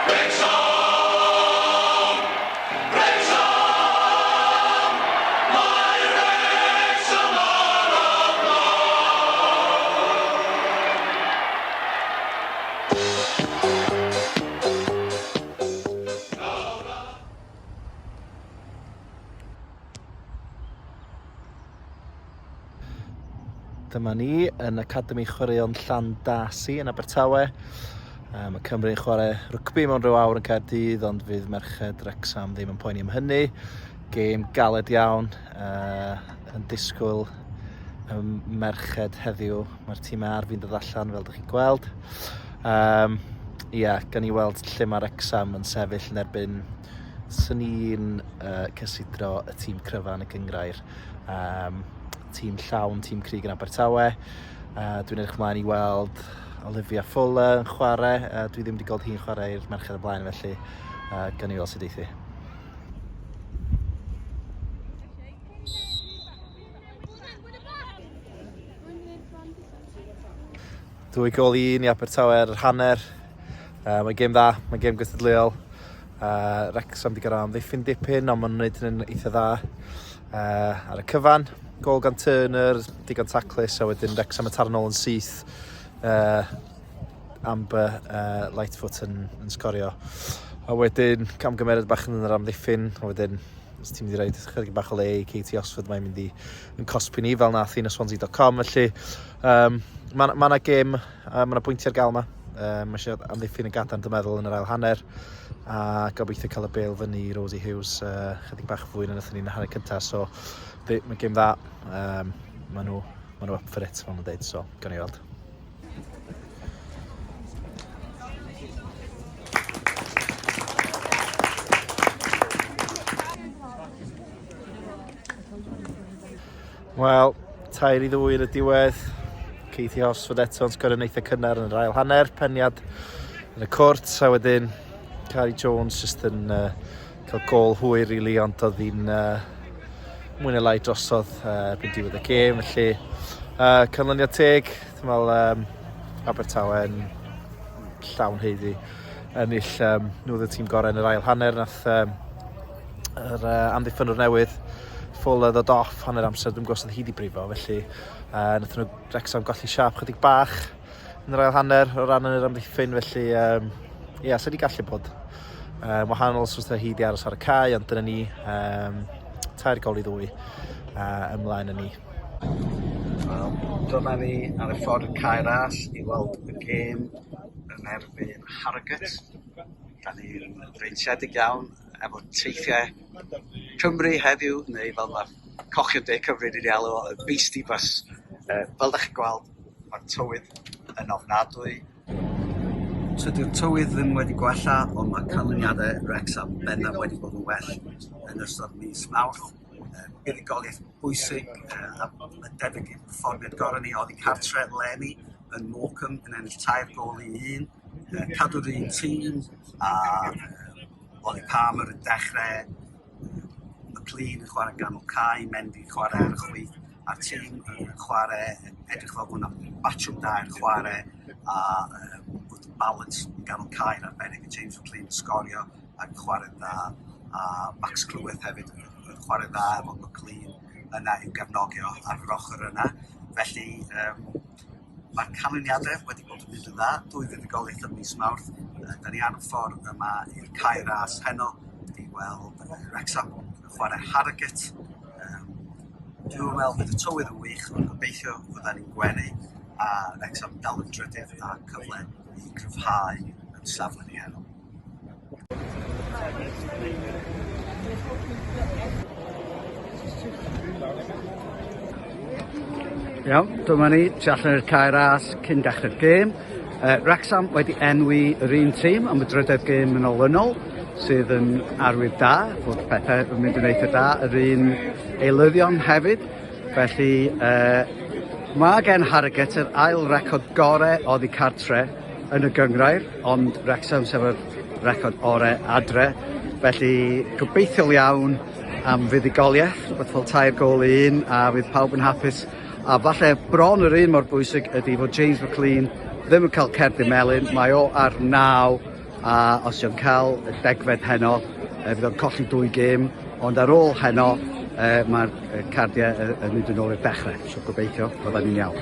Wrecsam! Wrecsam! Mae Wrecsam ar y blaen! Dyma ni yn Academi Chwaraeon Llandasi yn Abertawe. Mae Cymru yn chwarae rygbi mewn rhyw awr yn Caerdydd, ond fydd merched Wrecsam ddim yn poeni am hynny. Gêm galed iawn uh, yn disgwyl y merched heddiw. Mae'r tîm ar fi'n dod allan, fel ydych chi'n gweld. Um, ia, gan i weld lle mae Wrecsam yn sefyll yn erbyn Swn i'n uh, cysidro y tîm cryfa yn y gyngrair. Um, tîm llawn, tîm cryg yn Abertawe. Uh, dwi'n edrych mlaen i weld Olivia Fuller yn chwarae. Uh, dwi ddim wedi gweld hi'n chwarae i'r merched y blaen, felly uh, gan i weld sut eithi. Dwy gol i un i Abertawe ar yr hanner. Uh, mae'n gêm dda, mae'n gêm gystadleuol. Uh, Wrexham wedi gorau amddiffyn dipyn, ond maen nhw'n gwneud hynny'n eitha dda. Uh, ar y cyfan, gol gan Turner, digon taclus, a wedyn Wrexham y tarnol yn syth. Uh, Amber uh, Lightfoot yn, yn sgorio. A wedyn camgymeriad bach yn yr amddiffyn, a wedyn os ti'n mynd i roed chydig bach o le i Katie Osford, mae'n mynd i yn cosbi ni fel nath hi'n y Swansea.com, felly um, mae ma yna gêm, uh, mae yna bwyntiau ar gael yma. Um, mae eisiau amddiffyn y gadarn, dwi'n meddwl, yn yr ail hanner, a gobeithio cael y bel fyny i Rosie Hughes uh, chydig bach fwy na wnaethon ni'n hanner cyntaf, so mae'n gêm dda, um, maen nhw, ma nhw up for it, fel nhw'n dweud, so gawn ni weld. Wel, 3-2 yn y diwedd. Katie Hosford eto'n sgorio yn eitha cynnar yn yr ail hanner, peniad yn y cwrt, a wedyn Carrie Jones just yn uh, cael gol hwyr really, ond oedd hi'n uh, mwy neu lai drosodd uh, erbyn diwedd y gêm, felly uh, canlyniad teg, dwi'n meddwl um, Abertawe yn llawn heiddi ennill um, nhw oedd y tîm gorau yn yr ail hanner, nath um, yr uh, amddiffynwr newydd Fuller ddod off hanner amser, dwi'n gwybod os oedd hi wedi brifo, felly uh, nath nhw Wrexham golli siap chydig bach yn yr ail hanner o ran yn yr amddiffyn, felly um, ia, yeah, so wedi gallu bod um, wahanol os oedd hi wedi aros ar y cae, ond dyna ni, um, 3-2 uh, ymlaen yn ni. Wel, dyma ni ar y ffordd Cae Ras i weld y gêm yn erbyn Harrogate. Da ni'n freintiedig iawn efo teithiau Cymru heddiw, neu fel mae Cochion De Cymru yn ei alw o, y Beastie Bus. Uh, fel da chi'n gweld, mae'r tywydd yn ofnadwy. Tydi'r tywydd ddim wedi gwella, ond mae canlyniadau Wrexham bennaf wedi bod yn well yn ystod mis Mawrth. Uh, buddugoliaeth bwysig uh, a mae'n debyg i'r perfformiad gorau ni oddi cartre eleni yn Morecambe yn ennill 3-1. Uh, cadw'r un tîm a uh, Ollie Palmer yn dechrau, McLean yn chwarae ganol cae, Mendy yn chwarae ar y chwith, a'r tîm yn chwarae yn edrych fel bod yna batrwm da i'r chwarae a um, bod y balance yn ganol cae yn arbennig, a James McLean yn sgorio ac yn chwarae'n dda, a Max Cleworth hefyd yn chwarae'n dda efo McLean yna i'w gefnogi o ar yr ochr yna. Felly um, Mae'r canlyniadau wedi bod yn mynd yn dda, dwy fuddugoliaeth ym mis Mawrth. Yy, da ni ar y ffordd yma i'r Cae Ras heno i weld Wrexham yn chwarae Harrogate. Um, dwi'n meddwl fydd y tywydd yn wych, ond gobeithio fydda ni'n gwenu a Wrexham dal yn drydydd a cyfle i gryfhau yn safle ni heno. Iawn, dyma ni, tu allan i'r Cae Ras cyn dechrau'r gêm. Uh, Wrexham wedi enwi yr un tîm am y drydedd gêm yn olynol, sydd yn arwydd da, fod pethau yn mynd yn eitha da, yr un eilyddion hefyd. Felly, uh, mae gen Harrogate yr ail record gore oddi cartre yn y gynghrair, ond Wrexham sef yr record ore adre. Felly gobeithiol iawn am fuddugoliaeth, rhywbeth fel 3-1, a fydd pawb yn hapus. A falle bron yr un mor bwysig ydy fod James McLean ddim yn cael cerdyn melyn, mae o ar 9. a os yw'n cael y degfed heno, fydd o'n colli dwy gêm, ond ar ôl heno, mae'r cardiau yn mynd yn ôl i'r dechrau, so gobeithio byddan ni'n iawn.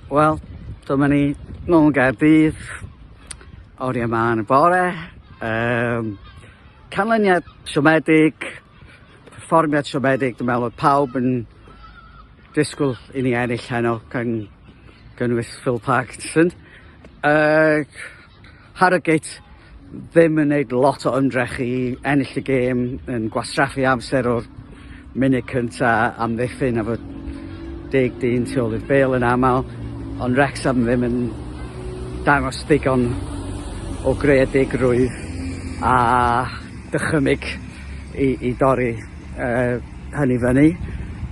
Wel, dyma ni nôl yn Gaerdydd, oriau mân y bore, um, canlyniad siomedig, perfformiad siomedig, dwi'n meddwl oedd pawb yn disgwyl i ni ennill heno, gan gynnwys Phil Parkinson. Uh, Harrogate ddim yn neud lot o ymdrech i ennill y gêm, yn gwastraffu amser o'r munud cynta amddiffyn efo deg dyn tu ôl i'r bêl yn aml, ond Wrexham ddim yn dangos digon o greadigrwydd a dychymyg i, i dorri uh, hynny fyny.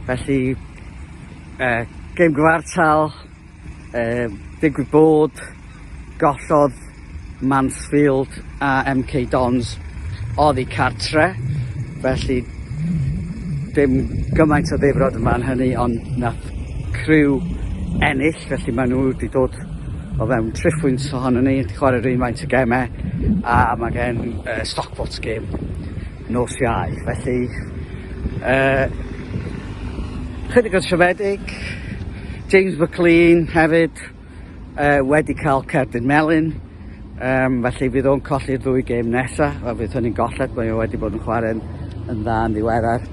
Felly, uh, gêm gyfartal, Yy, digwydd bod, gollodd Mansfield a MK Dons oddi cartre, felly dim gymaint o ddifrod yn fan hynny, ond nath Crewe ennill, felly maen nhw wedi dod o fewn triphwynt ohono ni, wedi chwarae'r un faint o gemau, a mae gen uh, Stockport gêm nos Iau, felly uh, chydig o siomedig, James McLean hefyd uh, wedi cael cerdyn melyn, um, felly fydd o'n colli'r ddwy gêm nesaf, a fydd hynny'n golled, mae o wedi bod yn chwarae'n yn dda yn ddiweddar.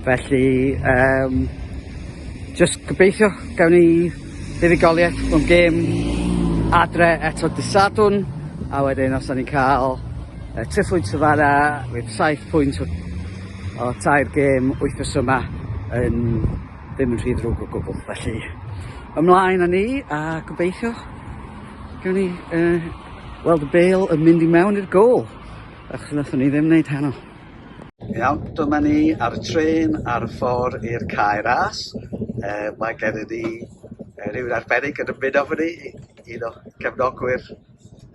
Felly, um, just gobeithio gawn ni fuddugoliaeth mewn gêm adre eto dydd Sadwrn, a wedyn os da ni'n cael uh, tri phwynt o fanna, fydd saith pwynt o, o tair gêm wythnos yma yn ddim yn rhy ddrwg o gwbl. Felly, ymlaen â ni a gobeithio gawn ni uh, weld y bêl yn mynd i mewn i'r gôl. Achos wnaethon ni ddim wneud heno. Iawn, dyma ni ar y trên ar y ffordd i'r Cae Ras. Uh, mae gennym ni uh, rhywun arbennig yn ymuno efo ni, un o cefnogwyr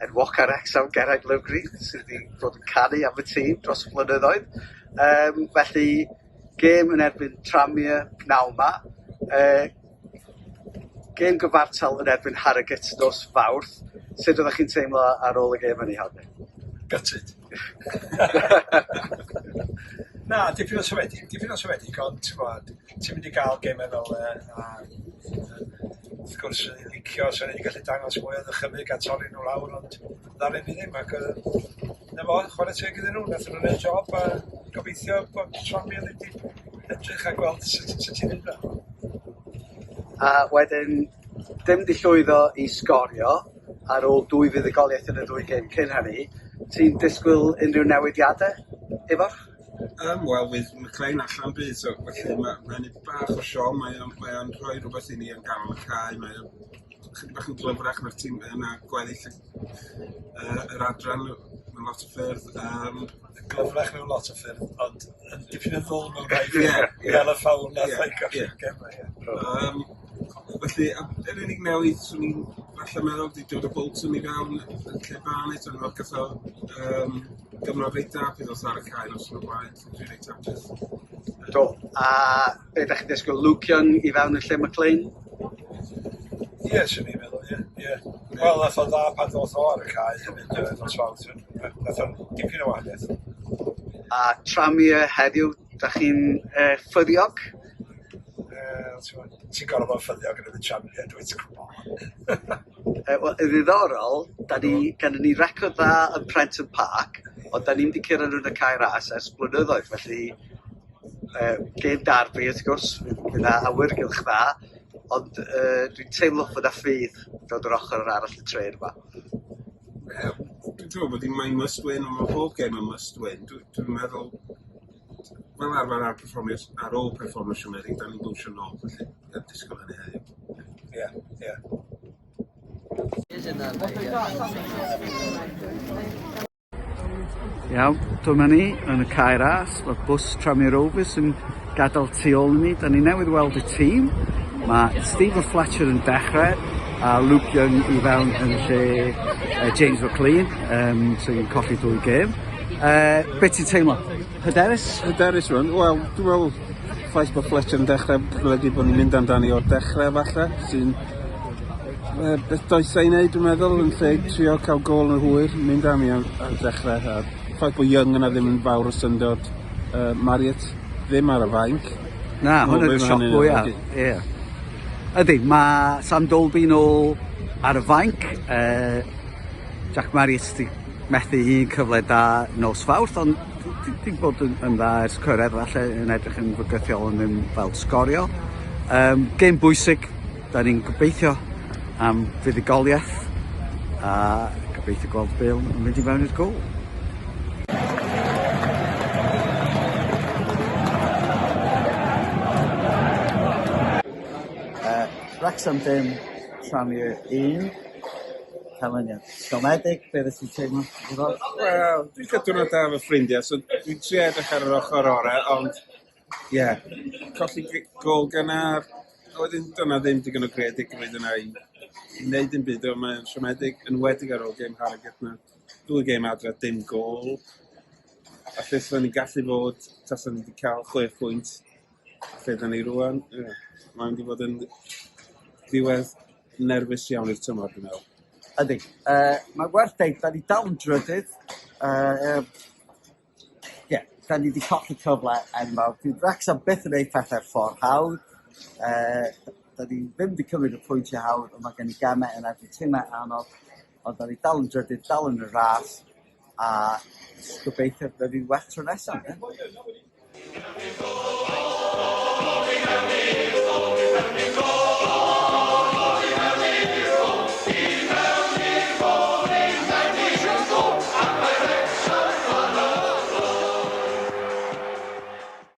enwoca Wrecsam, Geraint Lovgreen, sydd wedi bod yn canu am y tîm dros y blynyddoedd. Um, felly, Gêm yn erbyn Tranmere pnawn 'ma. Yy gêm gyfartal yn erbyn Harrogate nos Fawrth. Sut oeddech chi'n teimlo ar ôl y gêm hynny Harvey? Gutted. Na, dipyn o siomedig, dipyn o siomedig, ond t'mod, ti'n mynd i ga'l geme fel 'e a wrth gwrs swn i'n licio, swn i 'di gallu dangos mwy o ddychymyg a torri nhw lawr, ond ddaru ni ddim ac yy 'na fo, chwarae teg iddyn nhw, nathon nhw neud job a gobeithio bod Tranmere wedi edrych a gweld sut sut i neud o. A wedyn dim 'di llwyddo i sgorio ar ôl dwy fuddugoliaeth yn y ddwy gêm cyn hynny. Ti'n disgwyl unrhyw newidiade, Ifor? Yym wel fydd McLean allan bydd so felly ma' ma' hynny bach o siom mae o'n mae o'n rhoi rhywbeth i ni yn ganol y cae mae o'n chydig bach yn glyfrach na'r tîm na gweddill y yy yr adran mewn lot o ffyrdd yym. Yn glyfrach mewn lot o ffyrdd ond yn dipyn yn ddwl mewn rhai ffyrdd. Ie ie. Fel y ffawl nath e golli'r gem 'na ie. Yym felly yr unig newid swn i'n falle meddwl 'di dod â Bolton i fewn yn lle Barnett o'n i'n meddwl gath o yym gyfnod reit da pryd ddoth o ar y cae noson o'r blaen so dwi reit hapus. Do a be' 'dach chi'n disgwyl Luke Young i fewn yn lle McLean? Ie swn i'n meddwl ie ie. Wel nath o'n dda pan ddoth o ar y cae hefyd yy nos Fawrth nath o'n dipyn o wahaniaeth. A Tranmere heddiw 'dach chi'n yy ffyddiog? Wel t'mod ti'n gor'o' bod yn ffyddiog yn erbyn Tranmere dwyt come on. Yy wel yn ddiddorol 'dan ni gynnon ni record dda yn Prenton Park ond 'dan ni'm 'di curo nw yn y Cae Ras ers blynyddoedd felly yy gêm derby wrth gwrs fydd 'na awyrgylch dda ond yy dwi'n teimlo bod 'na ffydd dod yr ochor arall y trên 'ma. Wel dwi'n teimlo bod 'i'n mae'n must win on' ma' pob gêm yn must win. Dwi dwi'n meddwl fel arfer ar perfformiad ar ôl perfformiad siomedig 'dan ni'n bownsio nôl felly yn disgwyl hynny heddiw. Ie ie. Iawn, dyma ni yn y Cae Ras, mae'r bws Tranmere Rovers yn gadael tu ôl i ni. Da ni newydd weld y tîm. Mae Steven Fletcher yn dechrau a Luke Young i fewn yn lle James McLean, um, sy'n colli dwy gêm. Uh, be ti'n teimlo? Hyderus? Hyderus rwan. Wel, dwi'n meddwl ffaith bod Fletcher yn dechrau golygu bod ni'n mynd amdani o'r dechrau falle, sy'n Beth does ei wneud, dwi'n meddwl, yn lle trio cael gôl yn hwyr, mynd am i ar, ar ddechrau. A ffaith bod Young yna ddim yn fawr o syndod. Marriott ddim ar y fainc. Na, hwnna yw'r sioc fwyaf. Ie. Ydy, mae Sam Dolby nôl ar y fainc. Jack Marriott di methu un cyfle da nos Fawrth, ond di bod yn, yn dda ers cyrraedd, falle yn edrych yn fygythiol ond ddim fel sgorio. Gêm bwysig, da ni'n gobeithio am fuddugoliaeth a gobeithio gweld Bale yn mynd i mewn i'r gôl. Wrexham dim, Tranmere 1. Canlyniad siomedig, be oeddet ti'n teimlo? Wel, dwi'n cael diwrnod da efo ffrindiau, so dwi'n trio edrych ar yr ochr orau, ond ie, yeah, colli gôl gynnar, a wedyn dyna ddim digon o greadigrwydd yna i wneud dim byd o, mae'n siomedig, yn enwedig ar ôl gêm Harrogate na. Dwy gêm adre, dim gôl. A lle sy'n ni'n gallu fod, tasan ni wedi cael 6 pwynt, lle da ni rwan, ie, mae'n mynd i fod yn ddiwedd nerfus iawn i'r tymor, dwi'n meddwl. Ydy. Mae werth deud, da ni dal yn drydydd. Yeah, da ni wedi colli cyfle enfawr. Dwi Wrexham byth yn ei pethau'r ffordd hawdd. Da ni ddim wedi cymryd y pwyntiau hawdd, ond mae gen i gemau yn erbyn timau anodd. Ond da ni dal yn drydydd, dal yn y ras, a gobeithio bydd ni'n well tro nesaf. Yeah?